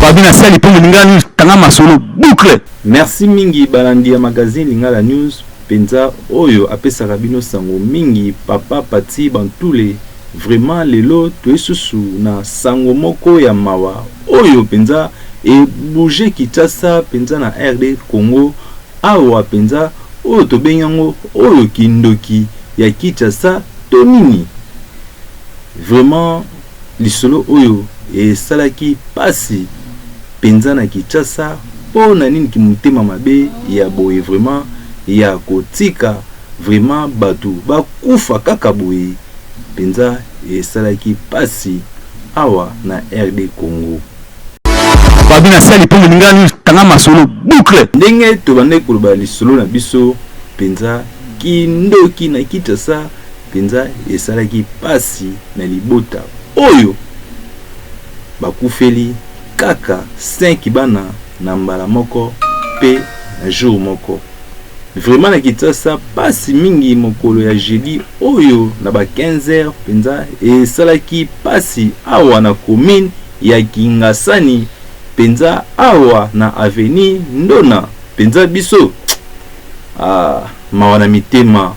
Babi na sali mpo Lingala News tanga masolo boucle. Merci mingi balandi ya magazine Lingala News penza oyo apesaka bino sango mingi papa Paty Bantule vraiment lelo toye susu na sango moko ya mawa oyo penza e bouger Kinshasa penza na RD Congo awa penza oyo tobengi yango oyo kindoki ya Kinshasa to nini vraiment Lisolo oyo esalaki pasi penza na Kinshasa po na nini kimotema mabe ya boye vraiment ya kotika vraiment batu bakufa kaka boye penza esalaki pasi awa na RD Congo. Babi na sali mpo moninga news tanga masolo boucle. Ndenge tobandaki koloba lisolo na biso penza kindoki na Kinshasa Mpenza esalaki mpasi na libota oyo bakufeli kaka 5 bana na mbala moko mpe na jour moko. Vraiment na Kinshasa pasi mingi mokolo ya jeudi oyo na ba 15 heures mpenza esalaki pasi awa na commune ya Kingasani mpenza awa na avenue Ndona mpenza biso ah mawa na mitema.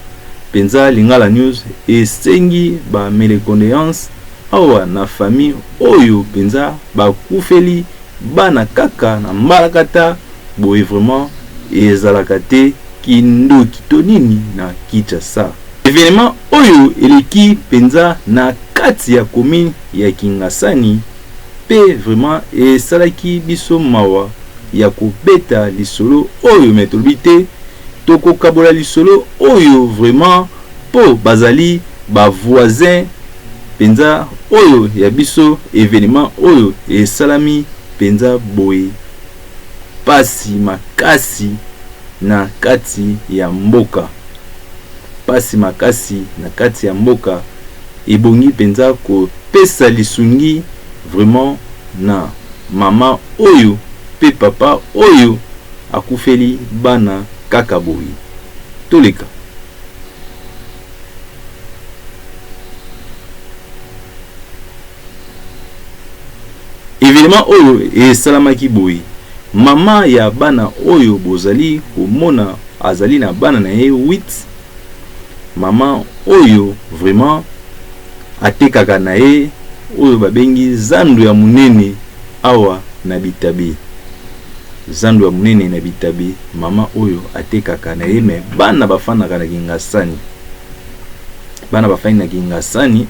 Penza lingala news esengi ba mele condoleances awa na famille oyo penza bakufeli bana kaka na mbalakata boye vraiment ezalaka te kindoki to nini na Kinshasa. Evenement oyo eleki penza na kati ya commune ya Kingasani pe vraiment esalaki biso mawa ya kobeta lisolo oyo mais tolobi te tokokabola lisolo oyo vraiment po bazali ba voisin penza oyo ya biso evenement oyo esalami penza boye pasi makasi na kati ya mboka pasi makasi na kati ya mboka ebongi penza kopesa lisungi vraiment na mama oyo pe papa oyo akufeli bana kaka boye. Toleka. Evenement oyo esalamaki boye. Mama ya bana oyo bozali komona azali na bana na ye 8. Mama oyo vraiment atekaka na ye oyo babengi zandu ya munene awa na bitabe. Zandu ya munene na bitabe mama oyo atekaka na ye mais bana bafandaka na Kingasani. Bana bafandi na Kingasani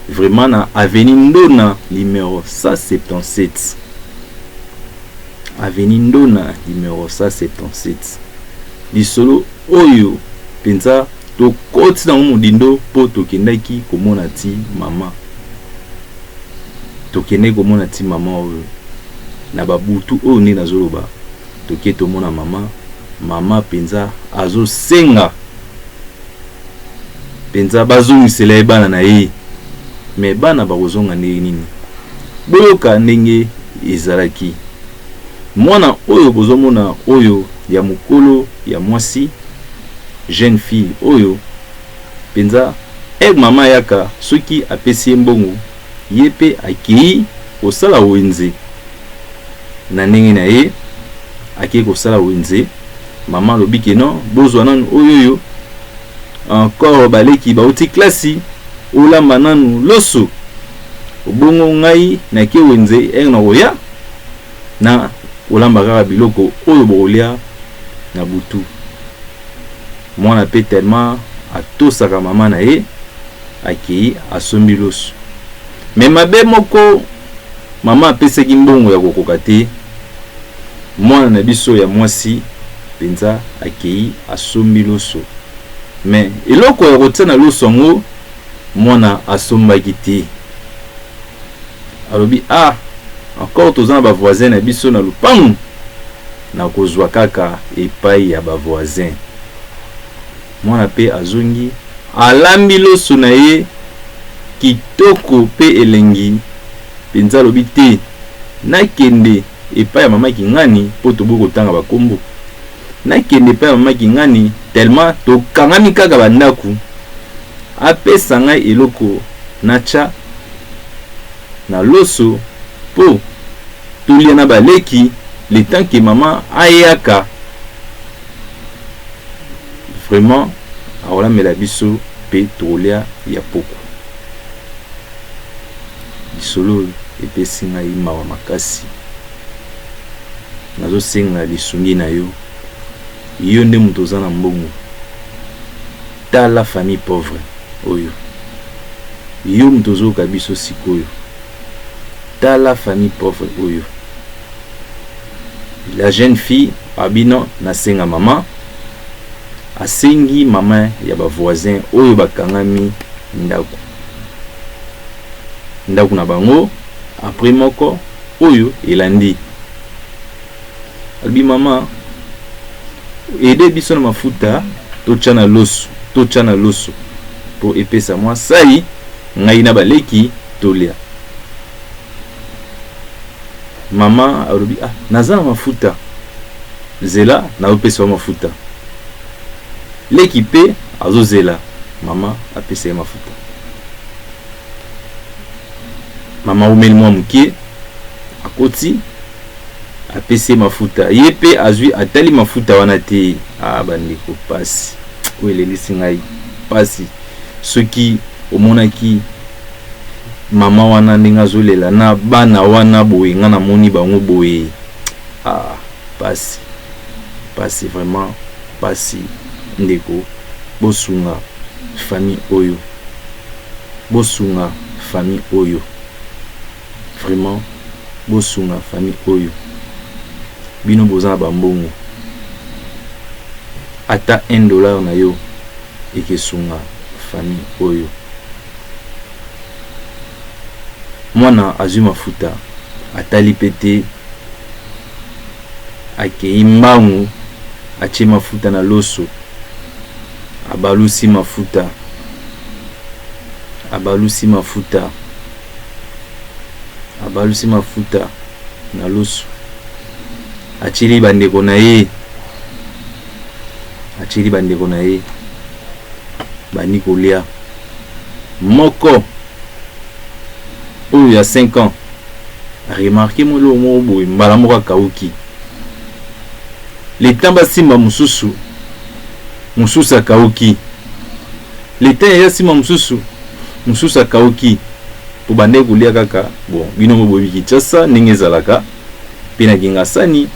vraiment na avenue Ndona numero 177. Avenue Ndona numero 177. Lisolo oyo penza tokoti nango modindo po tokendaki komona ti mama. Tokendaki komona ti mama oyo na ba butu oyo nde nazoloba toke tomona mama, mama penza azosenga penza bazongisela ye bana na ye mais bana bakozonga ndenge nini? Boyoka ndenge ezalaki. Mwana oyo bozomona oyo ya mokolo ya mwasi jeune fille oyo penza heure mama ayaka soki apesi ye mbongo ye pe akeyi kosala wenze na ndenge na ye akeyi kosala wenze mama alobi ke non bozwa nanu oyo oyo encore baleki bauti klasi olamba nanu loso obongo ngai nake wenze heure nakoya na kolamba kaka biloko oyo bokolia na butu. Mwana pe tellement atosaka mama na ye akeyi asombi loso. Mais mabe moko mama apesaki mbongo ya kokoka te, mwana na biso ya mwasi penza akeyi asombi loso. Mais eloko ya kotia na loso yango mwana asombaki te. Alobi ah encore toza na ba voisin na biso na lupangu nakozua kaka epai ya ba voisin. Mwana pe azongi alambi loso na ye kitoko pe elengi penza alobi te nakende epai ya mama Kingani po toboyi kotanga ba kombo nakende epai ya mama Kingani tellement tokangami kaka ba ndaku apesa ngai eloko natia na loso po. Tolia na baleki le temps que mama ayaka vraiment akolamela biso mpe tokolia ya poko. Lisolo oyo epesi ngai mawa makasi. Nazosenga lisungi na yo. Yo nde moto oza na mbongo. Tala famille pauvre oyo. Yo moto ozoyoka biso sikoyo. Tala famille pauvre oyo. La jeune fille abino nasenga mama. Asengi mama ya ba voisin oyo bakangami ndako. Ndako na bango après moko oyo elandi. Alobi mama aide biso na mafuta totya na loso, totya na loso mpo epesa mwa sai ngai na baleki tolia. Mama alobi ah, naza na mafuta, zela nazopesa yo mafuta. Leki mpe azozela mama apesa ye mafuta. Mama umeli mwa moke, akoti apesi ye mafuta, ye mpe azwi atali mafuta wana te. Ah bandeko, pasi oyo elelisi ngai pasi. Soki omonaki mama wana ndenge azolela na bana wana boye, nga namoni bango boye, ah pasi pasi vraiment pasi. Ndeko, bosunga famille oyo, bosunga famille oyo vraiment, bosunga famille oyo. Bino boza na bambongo, ata $1 na yo ekesunga famille oyo. Mwana azwi mafuta, atali pe te, akei mbangu atie mafuta na loso, abalusi mafuta, abalusi mafuta, abalusi mafuta na loso, atieli bandeko na ye, atieli bandeko na ye, bandi kolia. Moko oyo ya 5 ans remarke mo eloko moko boye, mbala moko akauki. Le temps basimba mosusu, mosusu akauki. Le temps ya nsima mosusu, mosusu akauki. Po bandaki kolia kaka bon, bino mo boyebi Kinshasa ndenge ezalaka, mpe na Kingasani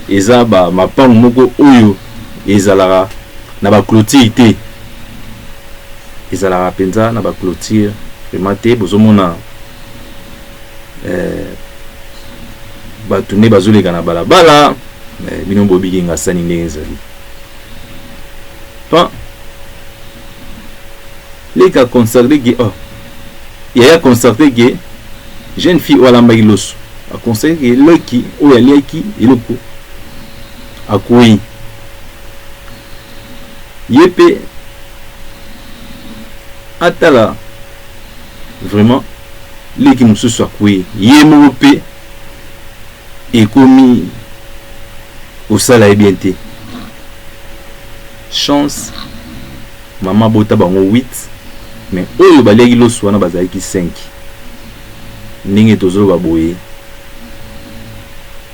eza ba mapango moko oyo ezalaka na ba clôture te, ezalaka mpenza na ba clôture vraiment te. Bozomona bato nde bazoleka na balabala, bino boyebi Kingasani ndenge ezali. Pa leka consacre ke oh yaya consacre ke jeune fille oyo alambaki loso, aconsacre ke loki oyo aliaki eloko akwei ye mpe atala vraiment leki mosusu akwei ye moko mpe ekomi kosala ye bien te. Chance mama bota bango 8, mais oyo baliaki loso wana bazalaki 5. Ndenge tozoloba boye,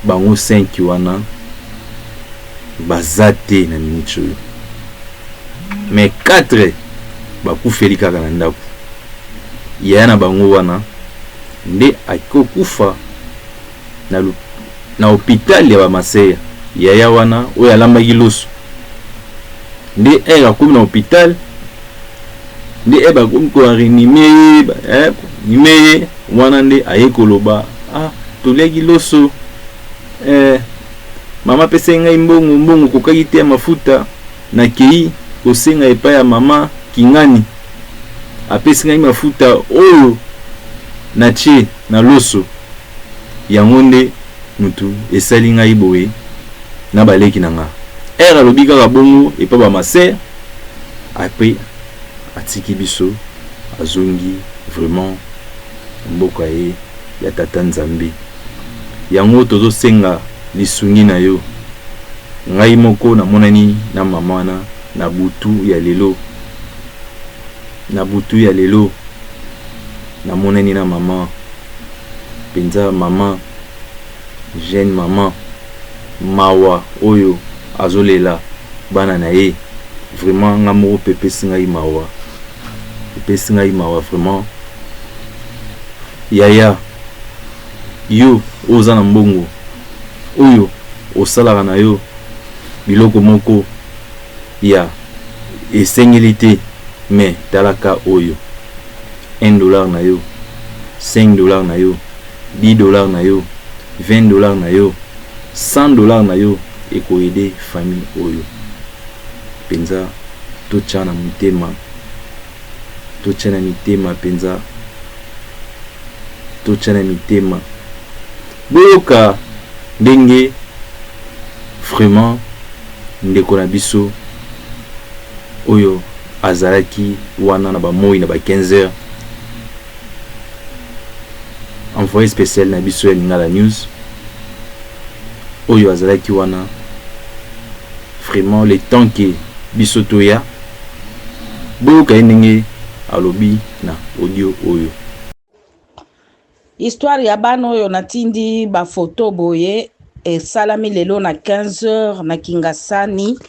bango 5 wana baza te na minute oyo, mais 4 bakufeli kaka na ndako. Yaya na bango wana nde akokufa na hôpital ya bamaseya. Yaya wana oyo alambaki loso nde ere akomi na hôpital, nde ere bakomi koreanime ye, anime ye wana nde aye koloba ah, toliaki loso, mama apesaki ngai mbongo, mbongo kokaki te ya mafuta, nakei kosenga epai ya mama Kingani, apesi ngai mafuta oyo natie na loso, yango nde mutu esali ngai boye na baleki na nga. Ere alobi kaka bongo epa ba maser, apres atiki biso azongi vraiment mboka ye ya tata Nzambe. Yango tozosenga lisungi na yo. Ngai moko namonani na mama wana na butu ya lelo, na butu ya lelo namonani na mama mpenza. Mama Jeune maman mawa oyo azolela bana na ye vraiment nga moko mpe epesi ngai mawa, epesi ngai mawa vraiment. Yaya, yo oyo oza na mbongo oyo osalaka na yo biloko moko ya esengeli te, mais talaka oyo 1 $ na yo, 5 $ na yo, 10 $ na yo, 20 $ na yo, 100 $ na yo ekoaider famille oyo mpenza. Totya na motema, totya na mitema mpenza, totya na mitema. Boyoka ndenge vraiment ndeko na biso oyo azalaki wana na bamoi na ba 15 heures, envoyé spécial na biso ya Lingala News oyo azalaki wana vraiment le temps ke biso toya. Boyoka ye ndenge alobi na audio oyo. Histoire ya bana oyo natindi bafoto boye esalami lelo na 15 heures na Kingasani,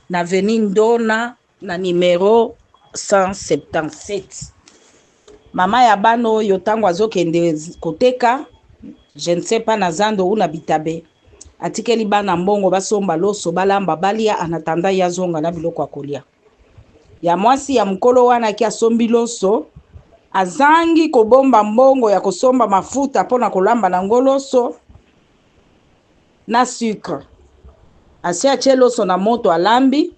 na avenue Ndona, na numero 177. Mama ya bana oyo, ntango azokende koteka, je ne sais pas na zando ou na bitabe, atikeli bana mbongo basomba loso, balamba, balia en attendant ye azonga na biloko ya kolia. Ya mwasi ya mokolo wana aki asombi loso, azangi kobomba mbongo ya kosomba mafuta mpona kolamba nango loso na sucre. Asi atie loso na moto, alambi,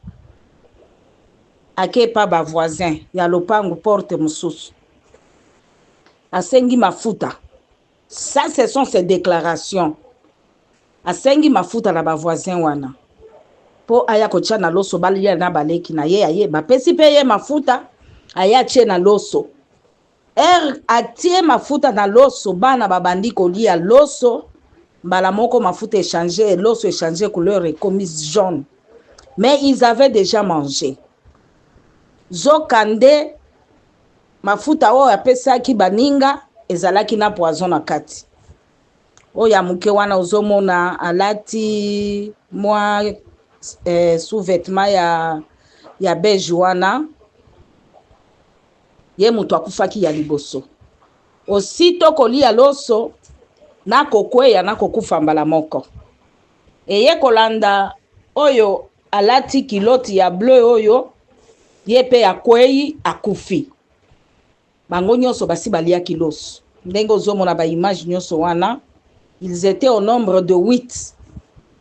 ake epa bavoisin ya lopangu porte mosusu, asengi mafuta. Ça, ce sont ses déclarations. Asengi mafuta na bavoisin wana mpo aya kotia na loso, balia na baleki na ye. Aye, bapesi mpe ye mafuta, aye atie na loso. Heure atie mafuta na loso, bana babandi kolia loso, mbala moko mafuta echanger, loso echanger couleur, ekomi jaune. Mais ils avaient déjà mangé. Zoka nde mafuta oyo apesaki baninga ezalaki na poison na kati. Oyo ya moke wana ozomona alati mwa sous-vêtement ya beige wana, ye moto akufaki ya liboso. Aussitôt kolia loso, na kokweya na kokufa mbala moko. Eye kolanda oyo alati culotte ya bleu oyo, ye mpe akwei, akufi. Bango nyonso basi baliaki loso. Ndenge ozomona baimage nyonso wana, ils étaient au nombre de 8.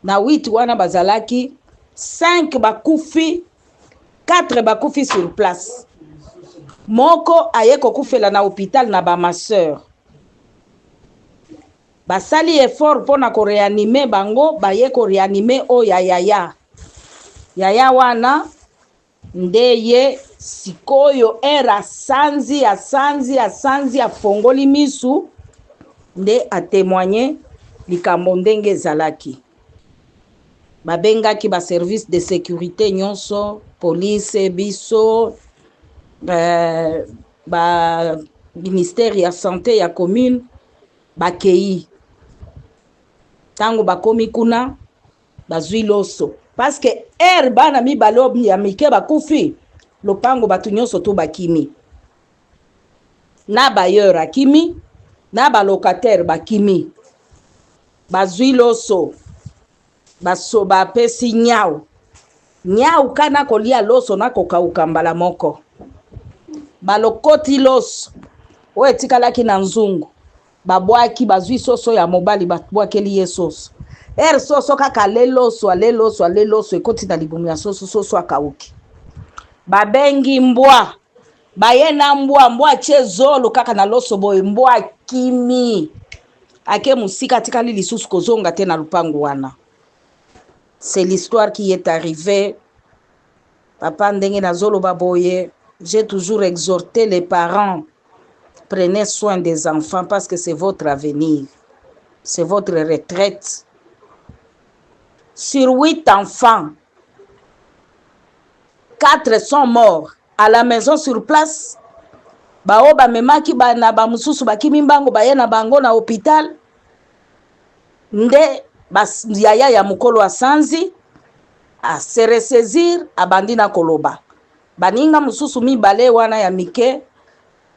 Na 8 wana bazalaki 5 bakufi, 4 bakufi sur place, moko aye kokufela na hôpital na bamasseur. Basali effort mpona koréanimer bango, baye koréanimer oyo ya yaya. Yaya wana nde ye sikoyo, heure asanzi, asanzi, asanzi, afongoli misu, nde atémoigner likambo ndenge ezalaki. Babengaki baservice de sécurité nyonso, police, biso, ba ministère ya santé ya commune. Bakei, ntango bakomi kuna, bazwi loso, parce que heure bana mibale oyo ya mike bakufi, lopango bato nyonso to bakimi, na bailleur akimi, na balocataire bakimi. Bazwi loso, baso bapesi nyau. Nyau kana kolia loso na kokauka mbala moko. Balokoti loso oyo etikalaki na nzungu, babwaki. Bazwi soso ya mobali, babwakeli ye soso. Heure soso kaka ale loso, ale loso, ale loso, ekoti na libumu ya soso, soso akauki. Babengi mbwa, baye na mbwa. Mbwa atie zolo kaka na loso boye, mbwa akimi, ake mosika, atikali lisusu kozonga te na lupangu wana. C'est l'histoire qui est arrivée. Papa, ndenge nazoloba boye, j'ai toujours exhorté les parents: prenez soin des enfants, parce que c'est votre avenir, c'est votre retraite. Sur huit enfants, quatre sont morts à la maison sur place. Bao bamemaki na bamosusu bakimi mbango, baye na bango na hôpital. Nde ba yaya ya mukolo asanzi a se ressaisir abandi na koloba. Baninga mosusu mibale wana ya mike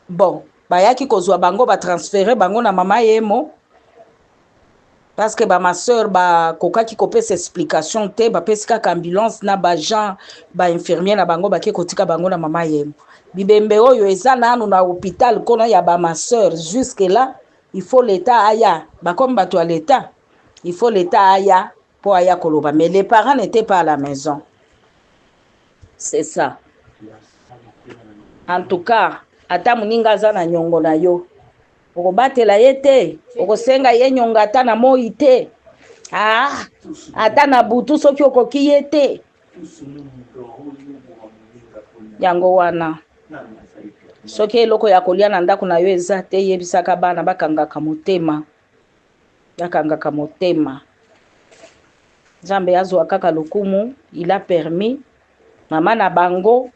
bon bayaki kozwa bango ba transferer bango na mama Yemo parce que ba ma soeur bakokaki kopesa explication te, bapesi kaka ambulance na ba agent ba infirmier na bango bake kotika bango na mama Yemo. Bibembe oyo eza nanu na hopital kono ya ba ma soeur jusque là. Il faut l'etat aya, bakomi bato ya l'etat, il faut l'etat aya po aya koloba mais les parents n'étaient pas à la maison. C'est ça. En tout cas, ata moninga aza na nyongo na yo, okobatela ye te, okosenga ye nyongo ata na moi te. Ah, ata na butu soki okoki ye te. Yango wana Soki eloko ya kolia na ndako na yo eza te, yebisaka bana bakangaka motema, bakangaka motema. Nzambe azwa kaka lokumu, il a permis mama na bango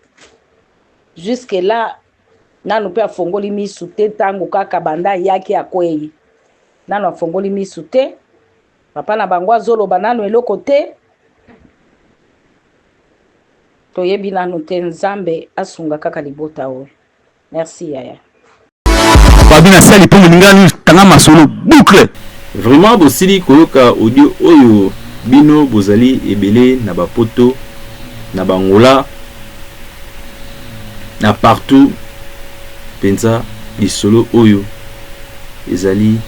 jusque là nanu pe afongoli misu te, tango kaka banda ayaki akweyi, nanu afongoli misu te. Papa na bango azoloba nanu eloko te. Toyebi nanu te nzambe asunga kaka libota oyo merci yaya. Babi na sali po moninga tanga masolo boucle. Vraiment bosili koyoka audio oyo bino bozali ebele na ba poto na ba Angola na partout penza lisolo oyo ezali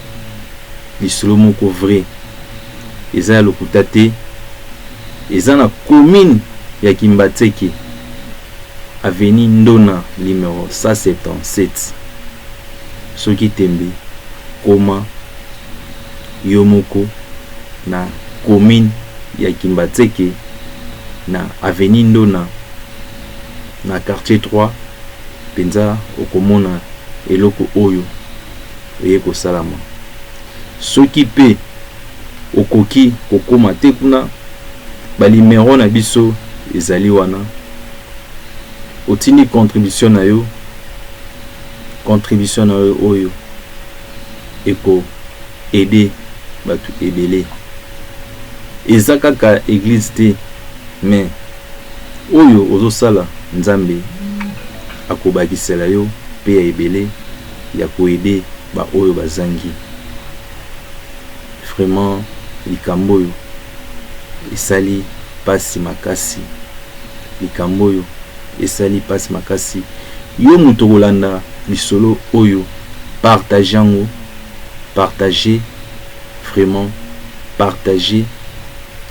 lisolo moko vrai eza ya lokuta te eza na commune ya Kimbatseke avenue Ndona numero 177 soki tembe koma yo moko na commune ya Kimbatseke na avenue Ndona na quartier 3 penza okomona eloko oyo eye kosalama soki pe okoki kokoma te kuna ba limero na biso ezali wana otindi contribution na yo contribution na yo oyo eko aider batu ebele eza kaka eglise te mais oyo ozosala nzambe akobakisela yo pe ya ebele ya ko aider ba oyo bazangi. Vraiment likambo oyo esali pasi makasi likambo oyo esali pasi makasi yo moto okolanda lisolo oyo partage yango partage vraiment partage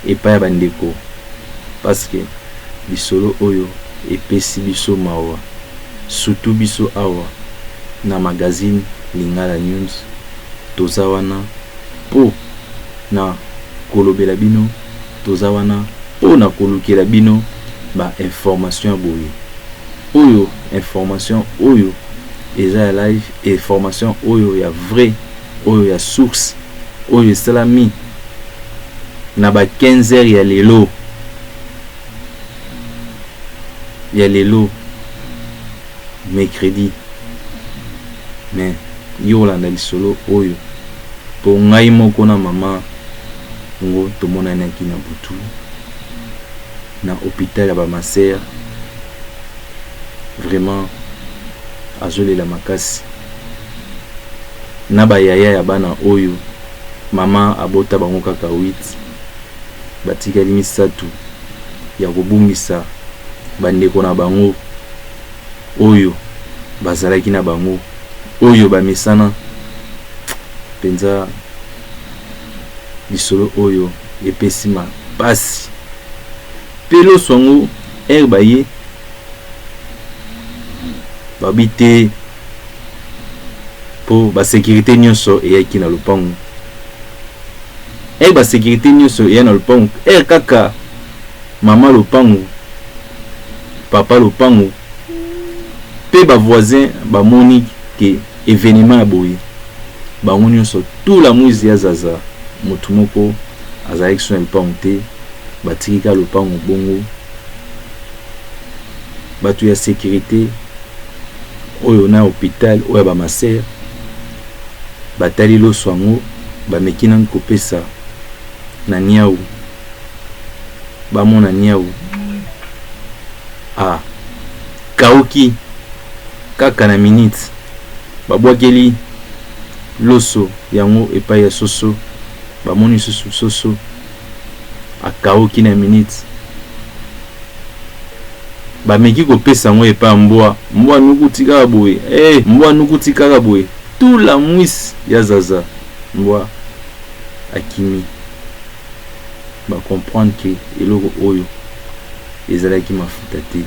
epai ya bandeko parce que lisolo oyo epesi biso mawa surtout biso awa na magazine lingala news Toza wana po na kolobela bino, toza wana po na kolukela bino ba information ya boye. Oyo information oyo eza ya live, information oyo ya vrai, oyo ya source, oyo esalami na ba 15 heures ya lelo, ya lelo mercredi. Mais yo olanda lisolo oyo po ngai moko na mama ngo tomonanaki na butu na hopital ya ba ma sœur vraiment azolela makasi na ba yaya ya bana oyo mama abota bango kaka 8 batikali misatu ya kobungisa bandeko na bango oyo bazalaki na bango oyo bamesana mpenza. Lisolo oyo epesi ma pasi pe loso yango heure baye babi te po ba securite nionso eyaki na lopango heure ba securite nionso eya na lopango heure kaka mama lopango papa lopango pe ba voisin bamoni ke evenement ya boye bango nionso tout la muizi ya zaza mutu moko azalaki so na lopango te batiki ka lopango bongo batu ya securite oyo na hopital oyo ya ba ma sœur batali loso yango bameki nanu kopesa. na niau, bamona niau a kauki kaka na minute, babwakeli loso yango epai ya soso, bamoni lisusu soso akauki na minute. Bameki kopesa yango epai ya mbwa, mbwa anukuti kaka boye, hey, mbwa anukuti kaka boye tula mwisi ya zaza, mbwa akimi. Bacomprendre ke eloko oyo ezalaki mafuta te,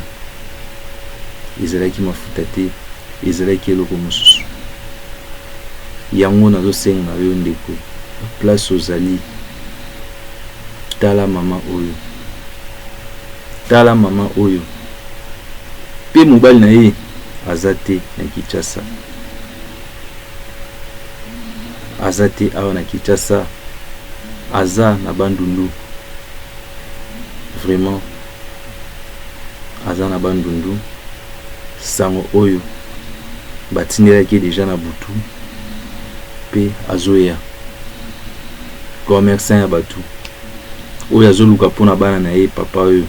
ezalaki mafuta te, ezalaki eloko mosusu. Yango nazosenga yo ndeko, place ozali, tala mama oyo, tala mama oyo mpe mobali na ye aza te na Kinshasa, aza te awa na Kinshasa, aza na Bandundu. Vraiment aza na Bandundu. Sango oyo batindelaki deja na butu mpe azoya. Commerçant ya bato oyo azoluka mpona bana na ye, papa oyo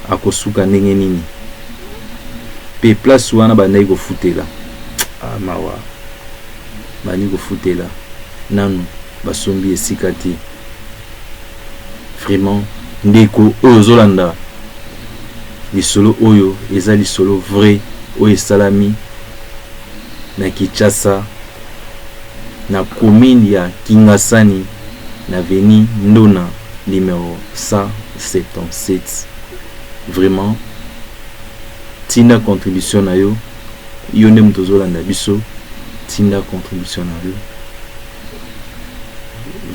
akosuka ndenge nini? Mpe place wana bandaki kofutela, ah, mawa, bandi kofutela nanu basombi esika te. Vraiment ndeko oyo ozolanda lisolo oyo, eza lisolo vrai oyo esalami na Kinshasa, na commune ya Kingasani, na avenue Ndona numéro 177. Vraiment tinda contribution na yo, yo nde moto ozolanda biso, tinda contribution na yo.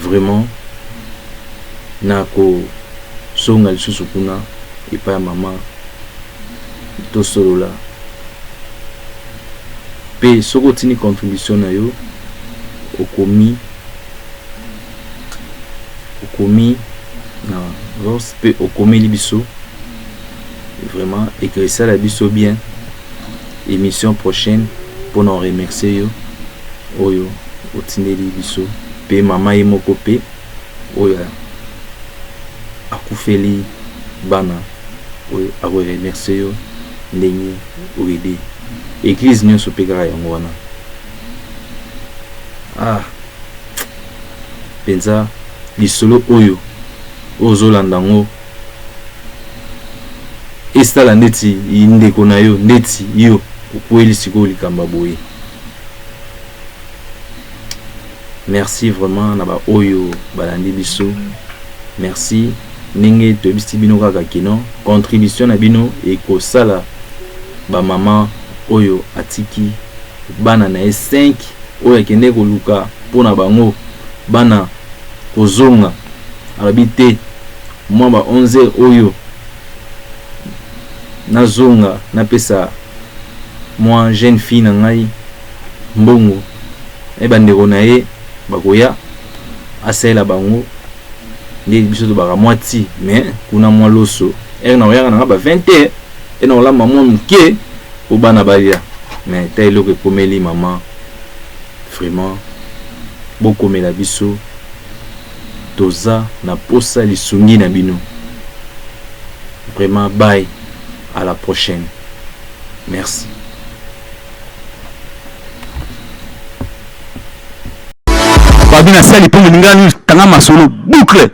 Vraiment na kozonga lisusu kuna epai ya mama, tosolola. Mpe soki otindi contribution na yo, okomi na verse mpe okomeli biso, vraiment ekesala biso bien émission prochaine mpona oremercier yo oyo otindeli biso. Mpe mama ye moko mpe oyo akufeli bana oyo akoremercier yo ndenge oaider église nyonso mpe kaka yango wana. Ah, mpenza lisolo oyo ozolanda yango, esala ndeti ndeko na yo, ndeti yo okweli sikoyo likambo boye. Merci vraiment na baoyo balandi biso, merci. Ndenge toyebisi bino kaka kino contribution na bino ekosala bamama oyo atiki bana na ye 5, oyo akende koluka mpona bango bana kozonga, alobi te mwa ba 11 oyo nazonga, napesa mwa jeune fille na ngai mbongo e bandeko na ye bakoya, asalela bango nde biso tobaka mwa ti mais kuna mwa loso ere na koyaka nanga ba 20 heures e na kolamba mwa moke po bana balia. Mais ta eloko ekomeli mama. Vraiment bokomela biso, toza na posa lisungi na bino. Vraiment, bye, à la prochaine, merci. Babi na sali mpo moninga tanga masolo boucle.